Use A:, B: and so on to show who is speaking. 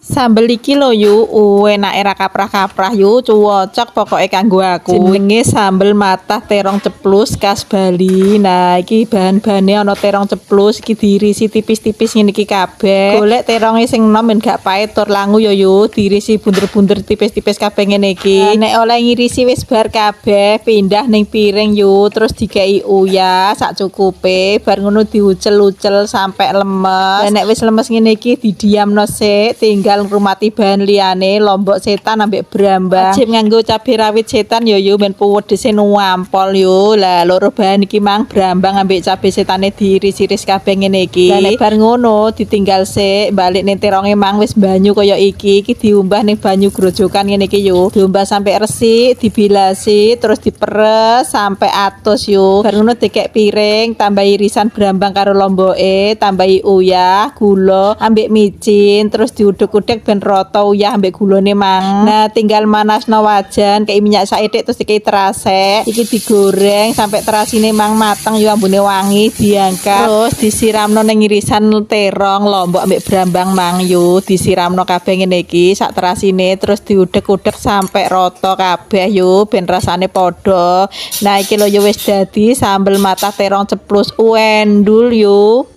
A: Sambel iki lho, Yu, enake ra kaprah-kaprah, Yu, cuwocok pokoke kanggo aku. Jenenge sambel matah terong ceplus khas Bali. Nah, iki bahan-bahane ana terong ceplus iki diirisi tipis-tipis ngene iki kabeh. Golek teronge sing enom ben gak pahit tur langu yo, Yu, diirisi bunder-bunder tipis-tipis kabeh ngene iki. Nek oleh ngirisi wis bar kabeh, pindah ning piring, Yu, terus dikei uyah sak cukupe, bar ngono diucel-ucel sampai lemes. Lah, nek wis lemes ngene iki didiamno sik, tinggal ngrumati bahan liyane, lombok setan ambek brambang. Wajib nganggo cabe rawit setan yo, Yu, ben puwedese nuampol, Yu. Lah, loro bahan iki mang, brambang ambek cabe setane, diiris-iris kabeh ngene iki. Lah, nek bar ngono ditinggal sik, balik ning teronge mang wis banyu kaya iki, iki diumbah ning banyu grojokan ngene iki, Yu. Diumbah sampai resik, dibilasi, terus diperes sampai atos, Yu. Bar ngono dikek piring, tambah irisan brambang karo lomboke, tambahi uyah, gula, ambek micin, terus diudek-udek ben rata uyah ambek gulane mang. Nah, tinggal manasno wajan, kei minyak saithik, terus dikei terasek. Iki digoreng sampai terasine mang mateng yo, ambune wangi, diangkat. Terus disiramno ning irisan terong, lombok ambek brambang mang, Yu. Disiramno kabeh ngene iki sak terasine, terus diudek-udek sampai rata kabeh, Yu, ben rasane padha. Nah, iki lho, Yu, wis dadi sambel matah terong ceplus uendul, Yu.